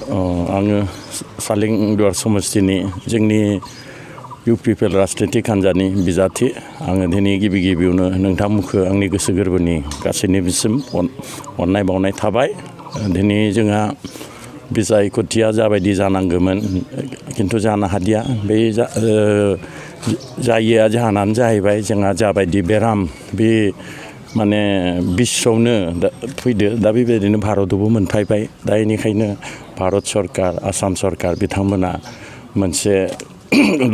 आङो सालिंदुवार समस्तिनि जोंनि UPPL राजनितिक हान्जानि बिजाथि आङो दिनै गिबियावनो नोंथांमोनखौ आंनि गोसो गोरबोनि गासैनिसिम अननाय बावनाय थाबाय। दिनै जोंहा बिसायख'थिया जाबायदि जानांगौमोन खिन्थु जानो हादिया बे जायैया जाहोनानो जाहैबाय जोंहा जाबायदि बेराम बे माने बिश्वआवनो फैदो दा बेबायदिनो भारतआवबो मोनफैबाय दा बेनिखायनो भारत सरकार आसाम सरकार बिथांमोना मोनसे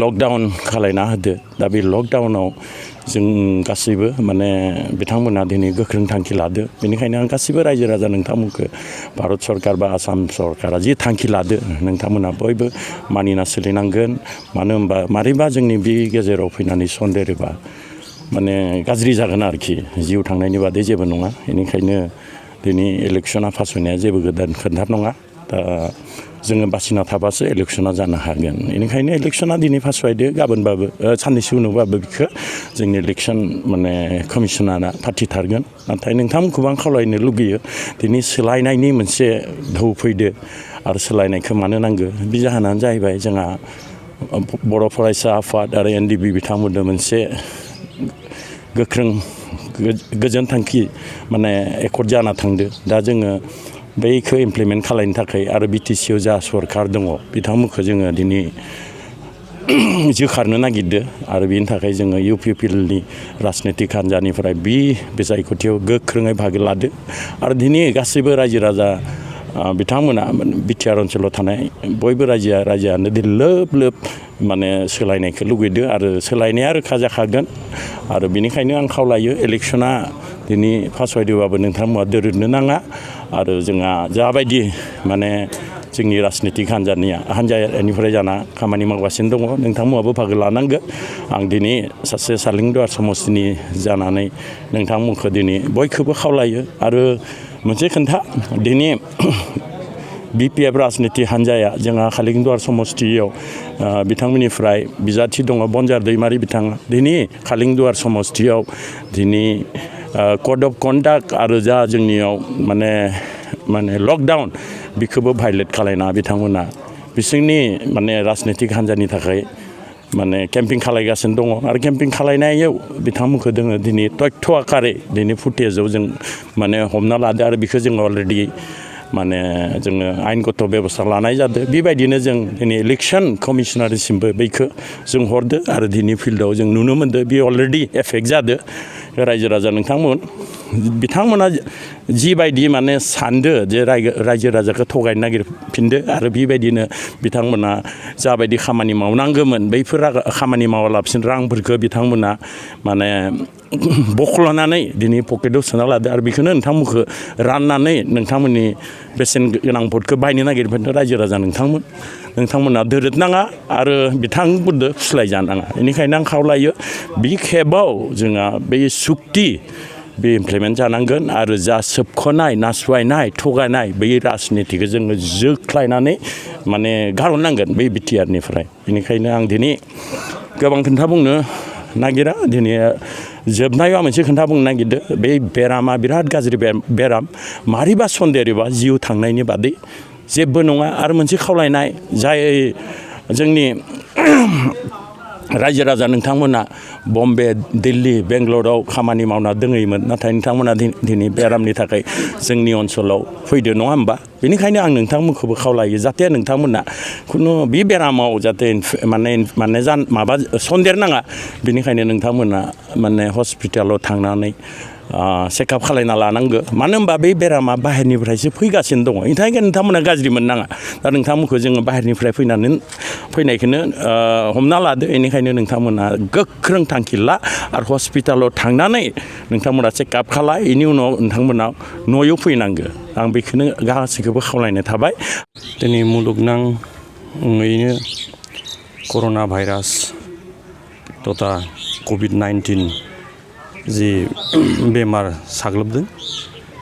लकडाउन खालायना होदो दा बे लकडाउनाव जों गासैबो माने बिथांमोना दिनै गोख्रों थांखि लादो बेनिखायनो आं गासैबो रायजो राजा नोंथांमोनखौ भारत सरकार बा आसाम सरकारा जि थांखि लादो नोंथांमोना बयबो मानिना सोलिनांगोन मानो होनबा मारैबा जोंनि बे गेजेराव फैनानै सन्देरोबा माने गाज्रि जागोन आरोखि जिउ थांनायनि बादै जेबो नङा बेनिखायनो दिनै इलेक्शना पास होनाया जेबो गोदान खोथा नङा दा जोङो बासिना थाबासो इलेक्शना जानो हागोन बेनिखायनो इलेक्शना दिनै पास जादो गाबोनबाबो साननैसो उनावबाबो बिखौ जोंनि इलेक्शन माने कमिसनारा फाथिथारगोन नाथाय नोंथांमोनखौबो आं खावलायनो लुगैयो दिनै सोलायनायनि मोनसे ढौ फैदो आरो सोलायनायखौ मानो नांगौ बे जाहोनानो जाहैबाय जोंहा बर' फरायसा आफाद आरो NDB बिथांमोननो मोनसे गोख्रों गोजोन थांखि माने एकर्ड जाना थांदो दा जोङो बैखौ इमप्लिमेन्ट खालामनो थाखाय आरो BTCआव जा सरकार दङ बिथांमोनखौ जोङो दिनै जोखारनो नागिरदो आरो बेनि थाखाय जोङो UPPLनि राजनितिक हान्जानिफ्राय बे बिसायख'थियाव गोख्रोङै बाहागो लादो आरो दिनै गासैबो रायजो राजा बिथांमोना बिटिआर ओनसोलाव थानाय बयबो रायजोआनो लोब लोब माने सोलायनायखौ लुगैदो आरो सोलायनाया रोखा जाखागोन आरो बेनिखायनो आं खावलायो इलेक्शना दिनै पास जादोंबाबो नोंथांमोना दोरोदनो नाङा आरो जोंहा जाबायदि माने जोंनि राजनितिक हान्जानिफ्राय जाना खामानि मावगासिनो दङ नोंथांमोनाबो बाहागो लानांगौ आं दिनै सासे सालिंदुवार समस्तिनि जानानै नोंथांमोनखौ दिनै बयखौबो खावलायो आरो मोनसे खोथा दिनै BPF राजनितिक हान्जाया जोंहा खालिंदुवार समस्तियाव बिथांमोननिफ्राय बिजाथि दङ बनजार दैमारि बिथाङा दिनै खालिंदुवार समस्तियाव दिनै कड अफ कन्डाक्ट आरो जा जोंनियाव माने लकडाउन बेखौबो भायलेट खालायना बिथांमोना बिसोरनि माने राजनितिक हान्जानि थाखाय माने केम्पिं खालायगासिनो दङ आरो केम्पिं खालायनायाव बिथांमोनखौ जोङो दिनै तथ्य आकारै दिनै फुटेजाव जों माने हमना लादो आरो बेखौ जों अलरेडि माने जोङो आयेनगत बेबस्था लानाय जादों बेबायदिनो जों दिनै इलेक्शन कमिसनारसिमबो बेखौ जों हरदो आरो दिनै फिल्डआव जों नुनो मोनदों बे अलरेडि एफेक्ट जादों रायजो राजा बिथांमोना जिबायदि माने सानदो जे रायजो राजाखौ थगायनो नागिरफिनदो आरो बेबायदिनो बिथांमोना जाबायदि खामानि मावनांगौमोन बैफोर खामानि मावालासिनो रांफोरखौ बिथांमोना माने बख'लानानै दिनै पकेटाव सोना लादो आरो बेखौनो नोंथांमोनखौ राननानै नोंथांमोननि बेसेन गोनां भटखौ बायनो नागिरफिनदों रायजो राजा नोंथांमोना दोरोदनाङा आरो बिथांमोनजों फुस्लायजानाङा बेनिखायनो आं खावलायो बे खेबाव जोंहा बे सुक्ति बे इमप्लिमेन्ट जानांगोन आरो जा सोबख'नाय नासयनाय थगायनाय बै राजनितिखौ जोङो जोख्लायनानै माने गारहरनांगोन बै BTRनिफ्राय बेनिखायनो आं दिनै गोबां खोथा बुंनो नागिरा दिनै जोबनायाव मोनसे खोथा बुंनो नागिरदों बे बेरामा बिराद गाज्रि बेराम मारैबा सन्देरोबा जिउ थांनायनि बादै जेबो नङा आरो मोनसे खावलायनाय जाय जोंनि रायजो राजा नोंथांमोना बम्बे दिल्ली बेंगलराव खामानि मावना दोङैमोन नाथाय नोंथांमोना दिनै बेरामनि थाखाय जोंनि ओनसोलाव फैदो नङा होमबा बेनिखायनो आं नोंथांमोनखौबो खावलायो जाहाथे नोंथांमोना खुनु बे बेरामाव जाहाथे माने माबा सन्देरनाङा बेनिखायनो नोंथांमोना माने हस्पिटालाव थांनानै चेकआप खालायना लानांगौ मानो होनबा बे बेरामा बाहेरनिफ्रायसो फैगासिनो दङ ओंखायनो नोंथांमोना गाज्रि मोननाङा दा नोंथांमोनखौ जोङो बाहेरनिफ्राय फैनायखौनो हमना लादो बेनिखायनो नोंथांमोना गोख्रों थांखि ला आरो हस्पिटालाव थांनानै नोंथांमोना चेकआप खालाय बेनि उनाव नोंथांमोना न'आव फैनांगौ आं बेखौनो गासैखौबो खावलायनाय थाबाय दिनै मुलुगनाङैनो कर'ना भाइरास तथा COVID-19 जि बेमार साग्लोबदों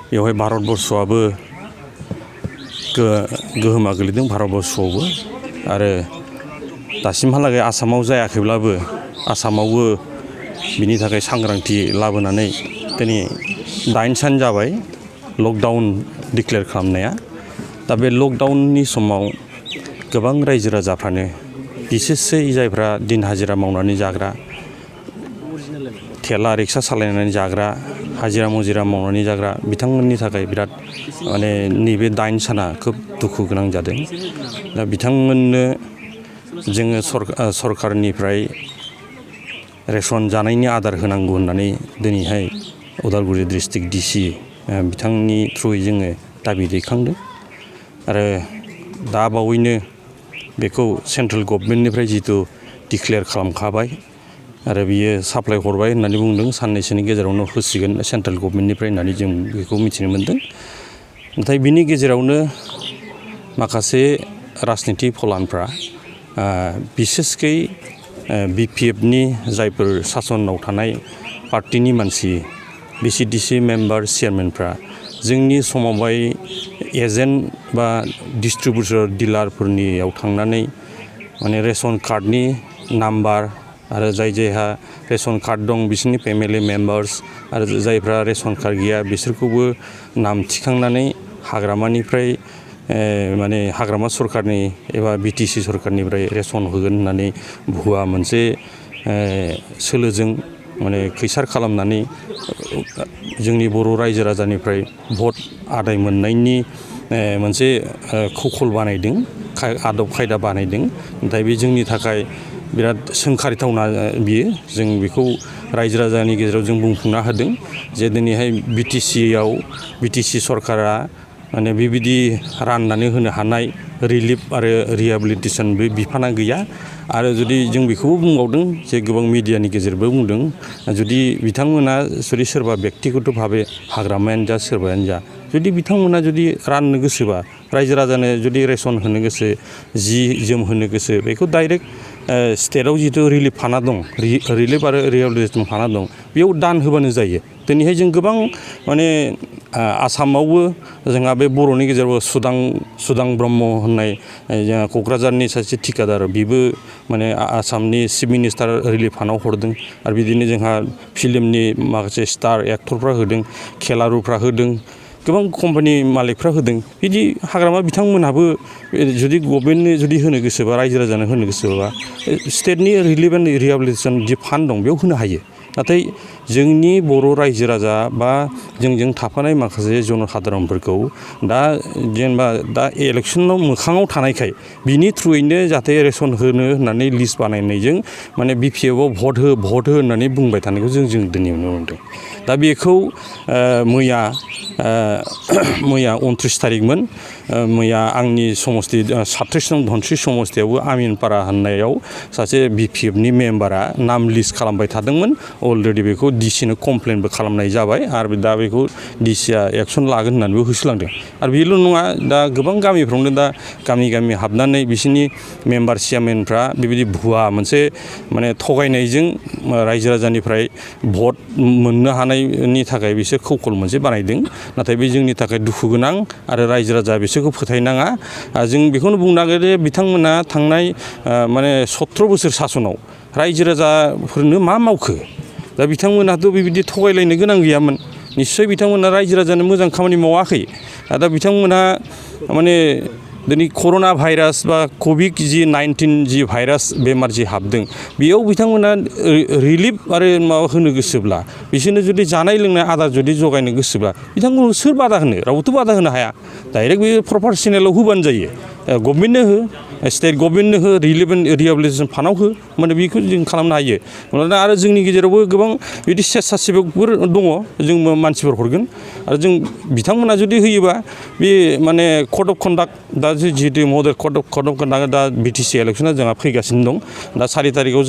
बेवहाय भारतबर्षआबो गोहोमा गोलैदों भारतबर्षआवबो आरो दासिमहालागै आसामाव जायाखैब्लाबो आसामावबो बिनि थाखाय सांग्रांथि लाबोनानै दिनै 9 सान जाबाय लकडाउन डिक्लेयार खालामनाया दा बे लकडाउननि समाव गोबां रायजो राजाफ्रानो बिसेसै जायफ्रा दिन हाजिरा मावनानै जाग्रा थेला रिक्सा सालायनानै जाग्रा हाजिरा मुजिरा मावनानै जाग्रा बिथांमोननि थाखाय बिराद माने नैबे 9 साना खोब दुखु गोनां जादों दा बिथांमोननो जोङो सरकारनिफ्राय रेसन जानायनि आदार होनांगौ होननानै दिनैहाय उदालगुरि डिस्ट्रिक्ट डिसि बिथांनि थ्रुयै जोङो दाबि दैखांदों आरो दा बावैनो बेखौ सेन्ट्रेल गभर्नमेन्टनिफ्राय जितु डिक्लेयार खालामखाबाय आरो बियो साप्लाय हरबाय होननानै बुंदों साननैसोनि गेजेरावनो होसिगोन सेन्ट्रेल गभर्नमेन्टनिफ्राय होननानै जों बेखौ मिथिनो मोनदों नाथाय बिनि गेजेरावनो माखासे राजनिति फलानफ्रा बिसेसकै बिपिएफनि जायफोर सासनाव थानाय पार्टिनि मानसि बिसिडिसि मेम्बार चेयारमेनफ्रा जोंनि समावहाय एजेन्ट बा डिस्ट्रिबिउटर डिलारफोरनियाव थांनानै माने रेशन कार्डनि नाम्बार आरो जायहा रेशन कार्ड दं बिसोरनि फेमिलि मेम्बार्स आरो जायफ्रा रेशन कार्ड गैया बिसोरखौबो नाम थिखांनानै हाग्रामानिफ्राय माने हाग्रामा सरकारनि एबा बिटिसि सरकारनिफ्राय रेशन होगोन होननानै भुवा मोनसे सोलोजों माने खैसार खालामनानै जोंनि बर' रायजो राजानिफ्राय भट आदाय मोननायनि मोनसे कौशल बानायदों आदब खायदा बानायदों नाथाय बे जोंनि थाखाय बिराद सोंखारिथावना बियो जों बेखौ रायजो राजानि गेजेराव जों बुंफुंना होदों जे दिनैहाय बिटिसि सरकारा माने बेबायदि राननानै होनो हानाय रिलिफ आरो रिहेबिलिटेसन बे बिफाना गैया आरो जुदि जों बेखौबो बुंबावदों जे गोबां मिडियानि गेजेरबो बुंदों जुदि बिथांमोना जुदि सोरबा बेक्तिगत भाबे हाग्रामायानो जा सोरबायानो जा जुदि बिथांमोना जुदि राननो गोसोबा रायजो राजानो जुदि रेसन होनो गोसो जि जोम होनो गोसो बेखौ डाइरेक्ट स्टेटआव जितु रिलिफ फाना दं रिलिफ आरो रिहेबिलिटेसन फाना दं बेयाव दान होबानो जायो दिनैहाय जों गोबां माने आसामावबो जोंहा बे बर'नि गेजेराव सुदां ब्रह्म होननाय जोंहा क'क्राझारनि सासे थिकादार बेबो माने आसामनि चिफ मिनिस्टार रिलिफ फान्डआव हरदों आरो बिदिनो जोंहा फिल्मनि माखासे स्टार एक्टरफ्रा होदों खेलारुफ्रा होदों गोबां कम्पानि मालिकफ्रा होदों बिदि हाग्रामा बिथांमोनहाबो जुदि गभर्नमेन्टनो जुदि होनो गोसोबा रायजो राजानो होनो गोसोबा स्टेटनि relief and rehabilitation G fund दं बेयाव होनो हायो नाथाय जोंनि बर' रायजो राजा बा जोंजों थाफानाय माखासे जनसाधारनफोरखौ दा जेनेबा दा इलेक्सनाव मोखाङाव थानायखाय बिनि थ्रुयैनो जाहाथे रेसन होनो होननानै लिस्ट बानायनायजों माने बिपिएफआव भट हो होननानै बुंबाय थानायखौ जों दिनै नुनो मोनदों दा बेखौ मैया 29 थारिखमोन मैया आंनि समस्ति 37 नं धनस्रि समस्तियावबो आमिनपारा होननायाव सासे बिपिएफनि मेम्बारा नाम लिस्ट खालामबाय थादोंमोन अलरेडि बेखौ डिसिनो कमप्लेनबो खालामनाय जाबाय आरो दा बेखौ डिसिया एक्सन लागोन होननानैबो होसोलांदों आरो बेल' नङा दा गोबां गामिफ्रावनो दा गामि हाबनानै बिसोरनि मेम्बार चेयारमेनफ्रा बेबायदि भुवा मोनसे माने थगायनायजों रायजो राजानिफ्राय भट मोननो हानायनि थाखाय बिसोर कौशल मोनसे बानायदों नाथाय बे जोंनि थाखाय दुखु गोनां आरो रायजो राजा बिसोरखौ फोथायनाङा जों बेखौनो बुंनांगोन जे बिथांमोना थांनाय माने 17 बोसोर सासनाव रायजो राजाफोरनो मा मावखो दा बिथांमोनाथ' बेबायदि थगायलायनो गोनां गैयामोन निस्सय बिथांमोना रायजो राजानो मोजां खामानि मावाखै दा बिथांमोना माने दिनै कर'ना भाइरास बा COVID-19 जि भाइरास बेमार जि हाबदों बेयाव बिथांमोना रिलिफ आरो माबा होनो गोसोब्ला बिसोरनो जुदि जानाय लोंनाय आदार जुदि जगायनो गोसोब्ला बिथांमोनखौ सोर बादा होनो रावबोथ' बादा होनो हाया डाइरेक्ट बे प्रफेसनेलाव होबानो जायो गभर्नमेन्टनो हो स्टेट गभर्नमेन्टनो हो रिलिफ एन्ड रिहेबिलिटेसन फान्डआव हो माने बेखौ जों खालामनो हायो मानोना आरो जोंनि गेजेरावबो गोबां बिदि स्वेच्छासेबकफोर दङ जों मानसिफोर हरगोन आरो जों बिथांमोना जुदि होयोबा बे माने कड अफ कन्डाक्ट दा जिहेतु मडेल कड अफ कन्डाक्ट दा बिटिसि इलेक्सना जोंहा फैगासिनो दं दा 4 तारिखआव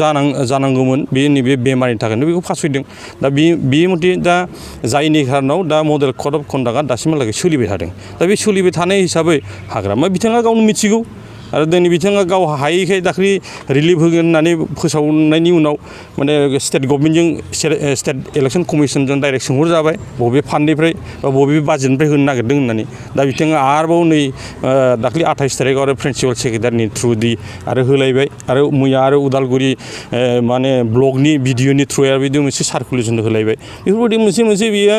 जानांगौमोन बे नैबे बेमारनि थाखायनो बेखौ फासयदों दा बे मथे दा जायनि खारनाव दा मडेल कड अफ कन्डाक्टआ दासिमहालागै सोलिबाय थादों दा बे सोलिबाय थानाय हिसाबै हाग्रामा बिथाङा गावनो मिथिगौ आरो दिनै बिथाङा गाव हायैखाय दाख्लै रिलिफ होगोन होननानै फोसावनायनि उनाव माने स्टेट गभर्नमेन्टजों स्टेट इलेक्सन कमिसनजों डाइरेक्ट सोंहरजाबाय बबे फान्डनिफ्राय बा बबे बाजेटनिफ्राय होनो नागिरदों होननानै दा बिथाङा आरोबाव नै दाख्लै 28 थारिखआव आरो प्रिन्सिपाल सेक्रेटारिनि थ्रुयै आरो होलायबाय आरो मैया आरो उदालगुरि माने ब्लकनि भिडिअनि थ्रुयै बिदि मोनसे सार्कुलेसन होलायबाय बेफोरबायदि मोनसे बियो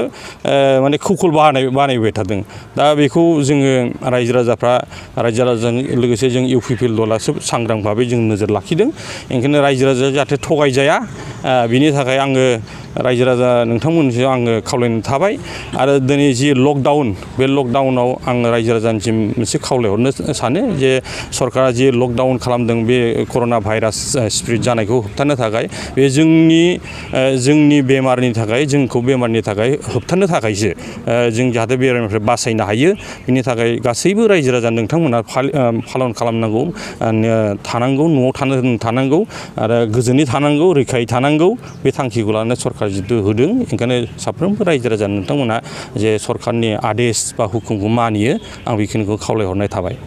माने खौखल बानायबाय थादों दा बेखौ जोङो रायजो राजाजों लोगोसे जों UPPL दलासो सांग्रां भाबै जों नोजोर लाखिदों ओंखायनो रायजो राजाया जाहाथे थगायजाया बिनि थाखाय आङो रायजो राजा नोंथांमोननिसिम आङो खावलायनो थाबाय आरो दिनै जि लकडाउन बे लकडाउनाव आं रायजो राजानिसिम मोनसे खावलायहरनो सानो जे सरकारा जि लकडाउन खालामदों बे कर'ना भाइरास स्प्रेड जानायखौ होबथानो थाखाय बे जोंनि बेमारनि थाखाय जोंखौ बेमारनि थाखाय होबथानो थाखायसो जों जाहाथे बेरामनिफ्राय बासायनो हायो बिनि थाखाय गासैबो रायजो राजा नोंथांमोना पालन खालामनांगौ थानांगौ न'आव थानांगौ आरो गोजोनै थानांगौ रैखायै थानांगौ बे थांखिखौ लानानै सरकारा जितु होदों ओंखायनो साफ्रोमबो रायजो राजा नोंथांमोना जे सरकारनि आदेश बा हुकुमखौ मानियो आं बेखिनिखौ खावलायहरनाय थाबाय